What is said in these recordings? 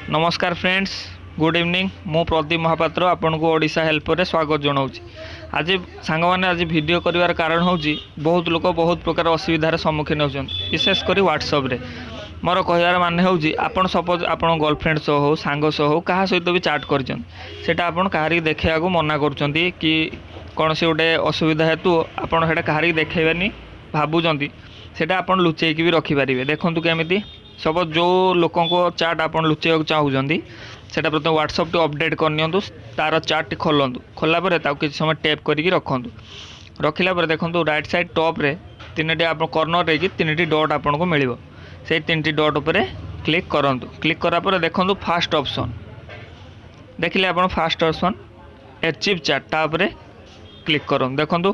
ନମସ୍କାର friends, good evening. ମୁଁ ପ୍ରଦୀପ ମହାପାତ୍ର ଆପଣଙ୍କୁ ଓଡ଼ିଶା ହେଲ୍ପରରେ ସ୍ୱାଗତ ଜଣାଉଛି। ଆଜି ସାଙ୍ଗମାନେ, ଆଜି ଭିଡ଼ିଓ କରିବାର କାରଣ ହେଉଛି, ବହୁତ ଲୋକ ବହୁତ ପ୍ରକାର ଅସୁବିଧାର ସମ୍ମୁଖୀନ ହେଉଛନ୍ତି, ବିଶେଷ କରି ହ୍ୱାଟ୍ସଆପ୍ରେ। ମୋର କହିବାର ମାନେ ହେଉଛି, ଆପଣ ସପୋଜ୍ ଆପଣ ଗର୍ଲଫ୍ରେଣ୍ଡ ସହ ହଉ, ସାଙ୍ଗ ସହ ହଉ, କାହା ସହିତ ବି ଚାଟ୍ କରିଛନ୍ତି, ସେଇଟା ଆପଣ କାହାରିକି ଦେଖାଇବାକୁ ମନା କରୁଛନ୍ତି କି କୌଣସି ଗୋଟେ ଅସୁବିଧା ହେତୁ ଆପଣ ସେଇଟା କାହାରିକି ଦେଖାଇବେନି ଭାବୁଛନ୍ତି, ସେଇଟା ଆପଣ ଲୁଚେଇକି ବି ରଖିପାରିବେ। ଦେଖନ୍ତୁ କେମିତି। ସପୋଜ୍ ଯେଉଁ ଲୋକଙ୍କ ଚାଟ୍ ଆପଣ ଲୁଚେଇବାକୁ ଚାହୁଁଛନ୍ତି, ସେଇଟା ପ୍ରଥମେ ହ୍ୱାଟ୍ସଆପ୍ଟି ଅପଡ଼େଟ୍ କରିନିଅନ୍ତୁ। ତା'ର ଚାଟ୍ଟି ଖୋଲନ୍ତୁ। ଖୋଲିଲା ପରେ ତାକୁ କିଛି ସମୟ ଟେପ୍ କରିକି ରଖନ୍ତୁ। ରଖିଲା ପରେ ଦେଖନ୍ତୁ, ରାଇଟ୍ ସାଇଡ଼୍ ଟପ୍ରେ ତିନିଟି ଆପଣ କର୍ଣ୍ଣର ହେଇକି ତିନିଟି ଡଟ୍ ଆପଣଙ୍କୁ ମିଳିବ। ସେଇ ତିନିଟି ଡଟ୍ ଉପରେ କ୍ଲିକ୍ କରନ୍ତୁ। କ୍ଲିକ୍ କଲା ପରେ ଦେଖନ୍ତୁ, ଫାଷ୍ଟ ଅପସନ୍ ଦେଖିଲେ ଆପଣ, ଫାଷ୍ଟ ଅପସନ୍ ଆର୍କାଇଭ୍ ଚାଟ୍, ତା ଉପରେ କ୍ଲିକ୍ କରନ୍ତୁ। ଦେଖନ୍ତୁ,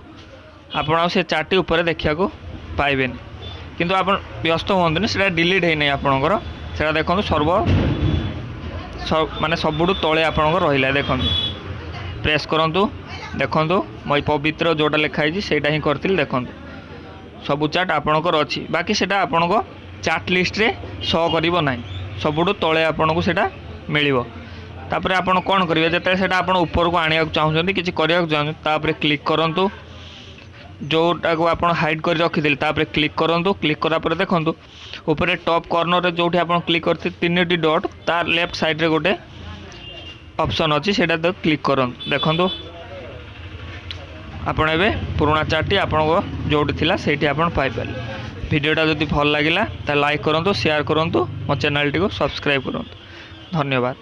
ଆପଣ ଆଉ ସେ ଚାଟ୍ଟି ଉପରେ ଦେଖିବାକୁ ପାଇବେନି। କିନ୍ତୁ ଆପଣ ବ୍ୟସ୍ତ ହୁଅନ୍ତୁନି, ସେଇଟା ଡିଲିଟ୍ ହେଇନାହିଁ ଆପଣଙ୍କର। ସେଇଟା ଦେଖନ୍ତୁ, ସର୍ବ ମାନେ ସବୁଠୁ ତଳେ ଆପଣଙ୍କର ରହିଲା। ଦେଖନ୍ତୁ, ପ୍ରେସ୍ କରନ୍ତୁ। ଦେଖନ୍ତୁ, ମୁଁ ଏଇ ପବିତ୍ର ଯେଉଁଟା ଲେଖା ହେଇଛି, ସେଇଟା ହିଁ କରିଥିଲି। ଦେଖନ୍ତୁ, ସବୁ ଚାଟ୍ ଆପଣଙ୍କର ଅଛି। ବାକି ସେଇଟା ଆପଣଙ୍କ ଚାଟ୍ ଲିଷ୍ଟରେ ଶୋ କରିବ ନାହିଁ, ସବୁଠୁ ତଳେ ଆପଣଙ୍କୁ ସେଇଟା ମିଳିବ। ତାପରେ ଆପଣ କ'ଣ କରିବେ? ଯେତେବେଳେ ସେଇଟା ଆପଣ ଉପରକୁ ଆଣିବାକୁ ଚାହୁଁଛନ୍ତି, କିଛି କରିବାକୁ ଚାହୁଁଛନ୍ତି, ତାପରେ କ୍ଲିକ୍ କରନ୍ତୁ। ଯେଉଁଟାକୁ ଆପଣ ହାଇଡ଼୍ କରି ରଖିଥିଲେ, ତାପରେ କ୍ଲିକ୍ କରନ୍ତୁ। କ୍ଲିକ୍ କଲା ପରେ ଦେଖନ୍ତୁ, ଉପରେ ଟପ୍ କର୍ଣ୍ଣରରେ ଯେଉଁଠି ଆପଣ କ୍ଲିକ୍ କରିଥିଲେ ତିନିଟି ଡଟ୍, ତାର ଲେଫ୍ଟ ସାଇଡ଼୍ରେ ଗୋଟେ ଅପସନ୍ ଅଛି, ସେଇଟା ତ କ୍ଲିକ୍ କରନ୍ତୁ। ଦେଖନ୍ତୁ, ଆପଣ ଏବେ ପୁରୁଣା ଚାଟ୍ଟି ଆପଣଙ୍କ ଯେଉଁଠି ଥିଲା, ସେଇଠି ଆପଣ ପାଇପାରିଲେ। ଭିଡ଼ିଓଟା ଯଦି ଭଲ ଲାଗିଲା, ତାହେଲେ ଲାଇକ୍ କରନ୍ତୁ, ସେୟାର କରନ୍ତୁ, ମୋ ଚ୍ୟାନେଲଟିକୁ ସବସ୍କ୍ରାଇବ୍ କରନ୍ତୁ। ଧନ୍ୟବାଦ।